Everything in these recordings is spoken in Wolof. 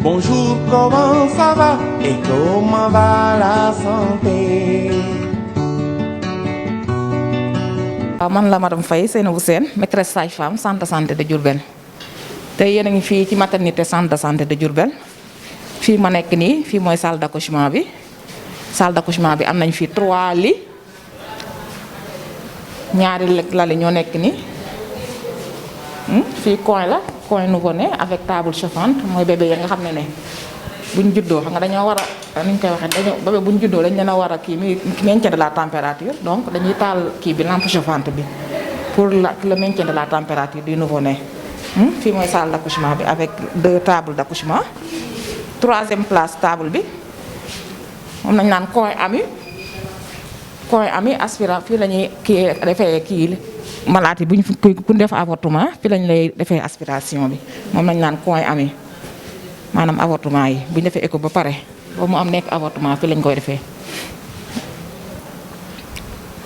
Bonjour, comment ça va et comment va la santé? Man la madame Faye Seynabou Sène, maîtresse sage-femme centre de santé de Diourbel. Tey yéen a ngi fii ci maternité centre de santé de Diourbel. Fii ma nekk nii fii mooy salle d'accouchement bi. Salle d'accouchement bi am nañ fi 3 lits. Ñaari lali ñoo nekk nii. Fii coin la, coin nouveau-né avec table chauffante mooy bébé ya nga xam ne buñ juddoo xam nga dañoo war a ni ñu koy waxee dañoo bébé buñ juddoo dañ leen a war a kii maintien de la température donc dañuy taal kii bi lampe chauffante bi pour le maintien de la température du nouveau-né. Fii mooy salle d'accouchement bi avec 2 tables d'accouchement. 3e place table bi moom nañ naan coin ami aspirant fii la ñuy kii defee kii malade yi bu ñu ku def avortement fii lañ lay defee aspiration bi moom nañ naan coin ami maanaam avortement yi bu ñu defee écho ba pare ba mu am nekk avortement fii lañ koy defee.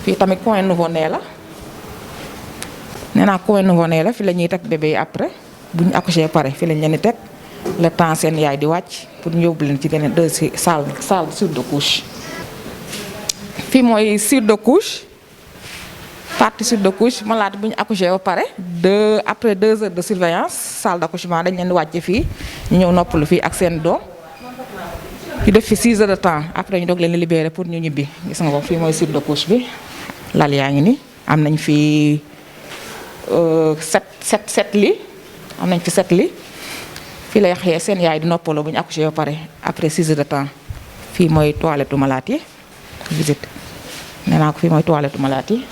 fii tamit coin nouveau-né la nee naa coin nouveau-né la fii la ñuy teg bébé yi après bu ñu accouché pare fii lañ leen di teg le temps seen yaay di wàcc pour ñu yóbbu leen ci beneen salle suite de couche. fii mooy suite de couche partie suite de couche malade bu ñu accouché ba pare après 2 heures de surveillance salle d'accouchement dañ leen di wàcc fii ñu ñëw noppalu fii ak seen doom ñu def fi 6 heures de temps après ñu doog leen libérer pour ñu ñibbi. Gis nga ko fii mooy suite de couche bi lal yaa ngi ni am nañ fi 7 lits am nañ fi 7 lits fii lay xëyee seen yaay di noppaloo bu ñu accouché ba pare après 6 heures de temps. fii mooy toilette malade yi visite nee naa ko fii mooy toilette malade yi.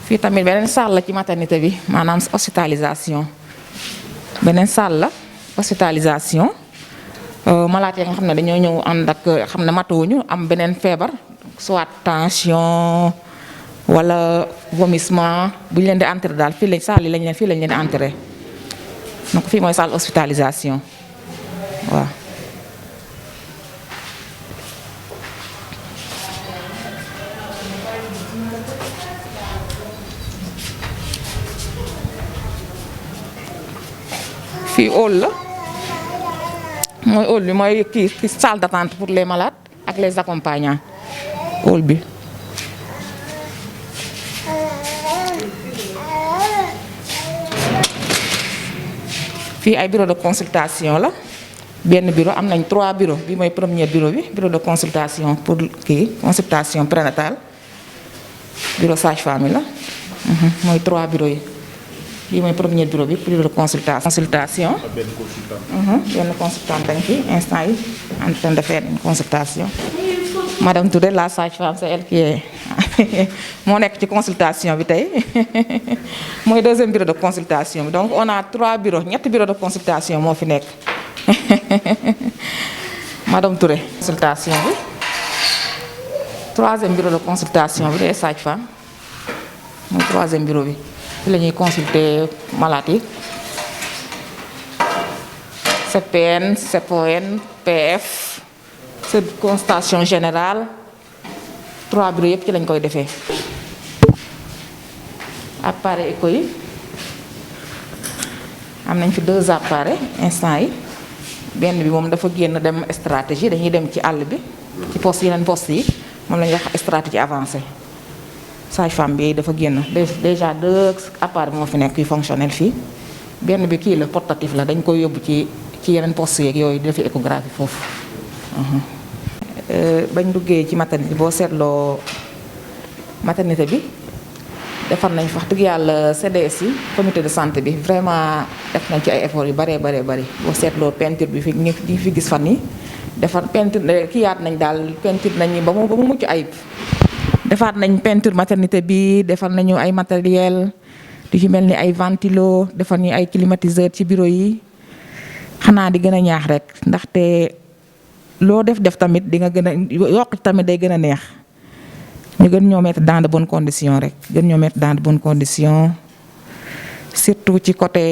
fii tamit beneen salle la ci maternité bi maanaam hospitalisation beneen salle la hospitalisation malade yi nga xam ne dañoo ñëw ànd ak xam ne matuwuñu am beneen feebar soit tension wala vomissement bu ñu leen di entrer daal fii lañ salle yi fii lañ leen di entrer donc fii mooy salle hospitalisation waaw. fii hall la mooy hall bi mooy kii salle d'attente pour les malades ak les accompagnants hall bi. fii ay bureau de consultation la benn bureau am nañ 3 bureaux bi mooy premier bureau bi bureau de consultation pour kii consultation prénatale bureau sage-femme la mooy 3 bureaux yi. lii mooy premier bureau bi bureau de consultation. benn consultant dañ fi instant yi en train de faire une consultation. Madame Touré la sage-femme c'est elle qui est moo nekk ci consultation bi tey mooy 2e bureau de consultation bi donc on a 3 bureaux ñetti bureau de consultation moo fi nekk Madame Touré consultation bi 3e bureau de consultation bi des sages-femmes mooy 3e bureau bi. fi la ñuy consulter malade yi CPN CPON PF consultation générale 3 bureaux yëpp ci lañ koy defee. appareil écho yi am nañ fi 2 appareils instant yi benn bi moom dafa génn dem stratégie dañuy dem ci àll bi ci yeneen poste yi moom la ñuy wax stratégie avancée. sage-femme bi dafa génn déjà 2 appareils moo fi nekk yu fonctionnel fii benn bi kii la portatif la dañ koy yóbbu ci yeneen poste yeeg yooyu di defi échographie foofu. bañ duggee ci maternité boo seetloo maternité bi defar nañ wax dëgg yàlla CDS yi comité de santé bi vraiment def nañ ci ay efforts yu bëree bari boo seetloo peinture bi fi fi gis fan yi defar peinture kii yaat nañ daal peinture nañ ba mu mucc ayib. defaat nañ peinture maternité bi defar nañu ay matériel di ci mel ni ay ventilo defar ñu ay climatiseur ci bureau yi xanaa di gën a ñaax rek ndaxte loo def tamit di nga gën a yokk tamit day gën a neex ñu gën ñoo mettre dans de bonnes conditions rek gën ñoo mettre dans de bonnes conditions surtout ci côté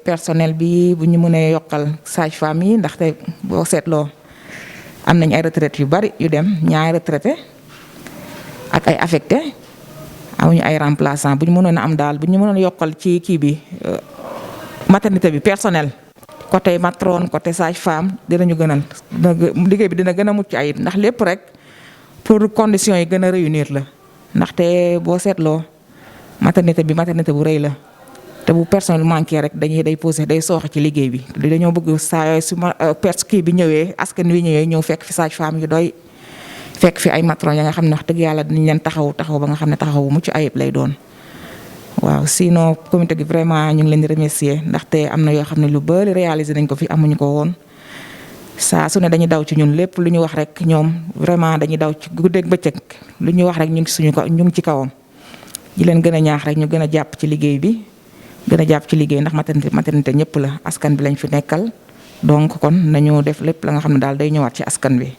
personnel bi bu ñu mënee yokkal sage-femme yi ndaxte boo seetloo am nañ ay retraite yu bari yu dem ñaari retraité ak ay affecté amuñu ay remplaçant bu ñu mënoon a am daal bu ñu mënoon yokkal ci kii bi maternité bi personnel côté matrone côté sage-femme dinañu gënal liggéey bi dina gën a mucc ayib ndax lépp rek pour conditions yi gën a réunir la ndaxte boo seetloo maternité bi maternité bu rëy la te bu personnel manqué rek day posé day sooxe ci liggéey bi dañoo bëgg saa yooyu su ma kii bi ñëwee askan wi ñëwee ñëw fekk fi sage-femme yu doy fekk fi ay matron ya nga xam ne wax dëgg yàlla dinañ leen taxaw ba nga xam ne taxaw bu mucc ayib lay doon. waaw sinon comité gi vraiment ñu ngi leen di remercier ndaxte am na yoo xam ne lu bëri réalisé nañ ko fi amuñu ko woon saa su ne dañuy daw ci ñun lépp lu ñu wax rek ñoom vraiment dañuy daw ci guddeeg bëccëg lu ñu wax rek ñu ngi suñu ko ñu ngi ci kawam. di leen gën a ñaax rek ñu gën a jàpp ci liggéey bi gën a jàpp ci liggéey ndax maternité ñëpp la askan bi lañ fi nekkal donc kon nañu def lépp la nga xam ne daal day ñëwaat ci askan bi.